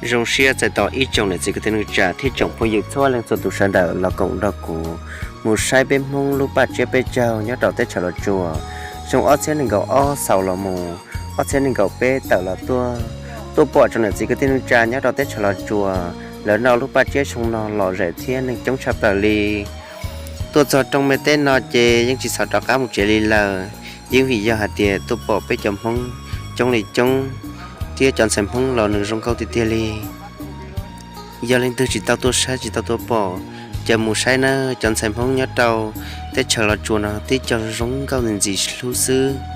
Zoo siab txais tos ib tsoom niam txiv kwv tij neej tsa thiab tsoom phooj ywg txhua leej txhua tus sawv daws los koom nrog kuv mus saib peb Hmoob lub paj tsiab peb caug nyob rau teb chaws Los Tsuas. Xyoo ob txhiab nees nkaum ob xaus los mus, ob txhiab nees nkaum peb tawm los tuaj, tuaj pom tsoom niam txiv kwv tij neej tsa nyob rau teb chaws Los Tsuas lawv noj lub paj tsiab xyoo no lom zem thiab neeg coob tshaj plaws li. Tuaj txog rooj me teb no ces yeej tsis xav rov qab mus tsev li lawm, yeej vim yog hais tias tuaj pom peb cov Hmoob coob li coob thiab cov ntxhais Hmoob los nws zoo nkauj tiag tiag li. Yog leej twg tsis tau tuaj saib tsis tau tuaj pom, ces mus saib nawb, cov ntxhais Hmoob nyob rau teb chaws Los Tsuas no tib co zoo nkauj ntxim ntxim hlub xwb.